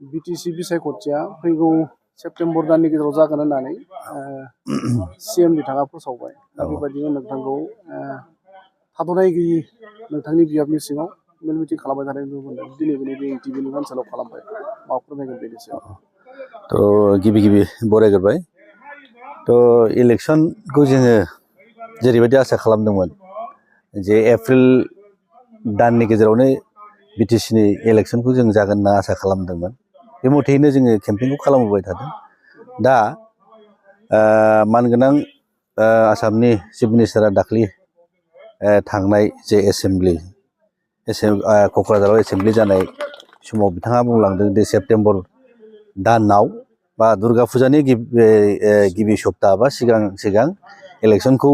BTC बिसायख'थिया फैगौ September दाननि गेजेराव जागोन होननानै CM बिथाङा फोसावबाय। दा बेबायदिनो नोंथांखौ थाद'नाय गैयि नोंथांनि बियाबनि सिङाव मेल मिटिं खालामबाय थानाय नुनो मोनदों। दिनै बे टिभिनि ओनसोलाव खालामबाय मा फोरमायगोन बेनि सायाव? गिबि बरायग्रोबाय। इलेक्सनखौ जोङो जेरैबायदि आसा खालामदोंमोन जे एप्रिल दाननि गेजेरावनो BTCनि इलेक्सनखौ जों जागोन होनना आसा खालामदोंमोन। बे मथेयैनो जोङो केम्पेइनखौ खालामबोबाय थादों। दा मानगोनां आसामनि चिफ मिनिस्टारा दाख्लि थांनाय जे क'क्राझाराव एसेम्बलि जानाय समाव बिथाङा बुंलांदों दि सेप्तेम्बर दानाव बा दुर्गा फुजानि गिबि सप्ता बा सिगां इलेक्सनखौ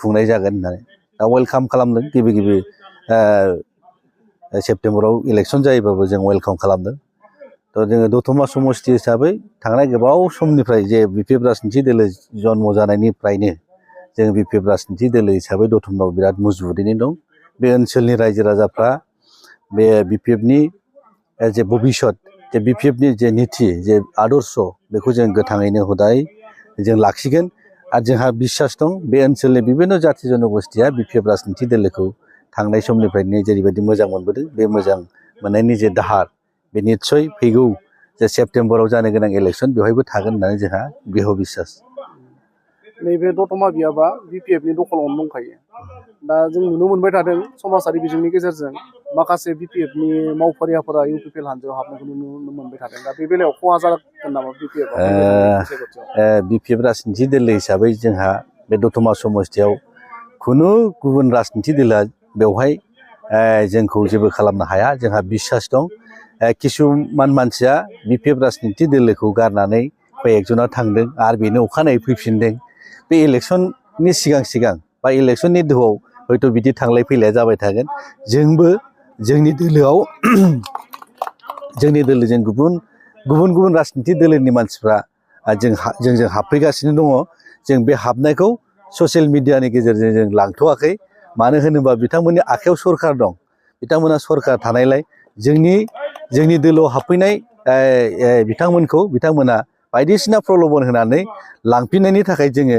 खुंनाय जागोन होननानै दा वेलकाम खालामदों। गिबि सेप्तेम्बराव इलेक्सन जायोबाबो जों वेलकाम खालामदों। जोङो दतमा समस्ति हिसाबै थांनाय गोबाव समनिफ्राय जे BPF राजनिथि दोलो जन्म जानायनिफ्रायनो जों BPF राजनिथि दोलो हिसाबै दतमायाव बिराद मजबुतैनो दं। बे ओनसोलनि रायजो राजाफ्रा बे BPFनि जे भबिष्यत जे BPFनि जे निथि जे आदर्श बेखौ जों गोथाङैनो हदाय जों लाखिगोन। आरो जोंहा बिसास दं बे ओनसोलनि बिभिन्न जाथि जनगोष्ठिया BPF राजनिथि दोलोखौ थांनाय समनिफ्रायनो जेरैबायदि मोजां मोनबोदों बे मोजां मोननायनि जे दाहार बे निस्सय फैगौ जे सेप्तेम्बराव जानो गोनां इलेक्सन बेवहायबो थागोन होननानै जोंहा दृढ़ बिसास। नैबे दतमा बियाबा BPFनि दखलावनो दंखायो। दा जों नुनो मोनबाय थादों समाजारि बिजोंनि गेजेरजों माखासे BPFनि मावफारियाफोरा UPPL हानजायाव हाबनायखौ नुनो मोनबाय थादों। दा बे बेलायाव खहा जागोन नामा BPFआ? BPF राजनिथि दोलो हिसाबै जोंहा बे दतमा समस्तियाव खुनु गुबुन राजनिथि दोलोआ बेवहाय जोंखौ जेबो खालामनो हाया। जोंहा बिसास दं। किसुमान मानसिया BPF राजनिथि दोलोखौ गारनानै कयेकजना थांदों आरो बेनो अखानायै फैफिनदों। बे इलेक्सननि सिगां बा इलेक्सननि दोहौआव हयथ' बिदि थांलाय फैलाया जाबाय थागोन। जोंबो जोंनि दोलोआव जों गुबुन राजनिथि दोलोनि मानसिफ्रा जोंजों हाबफैगासिनो दङ। जों बे हाबनायखौ ससियेल मिडियानि गेजेरजों जों लांथ'वाखै। मानो होनोबा बिथांमोननि आखायाव सरकार दं। बिथांमोना सरकार थानायलाय जोंनि दोलोआव हाबफैनाय बिथांमोना बायदिसिना प्रल'भन होनानै लांफिननायनि थाखाय जोङो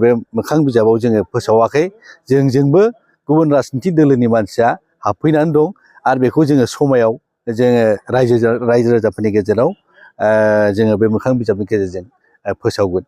बे मोखां बिजाबाव जोङो फोसावाखै। जोंजोंबो गुबुन राजनिथि दोलोनि मानसिया हाबफैनानै दं आरो बेखौ जोङो समायाव जोङो रायजो राजाफोरनि गेजेराव जोङो बे मोखां बिजाबनि गेजेरजों फोसावगोन।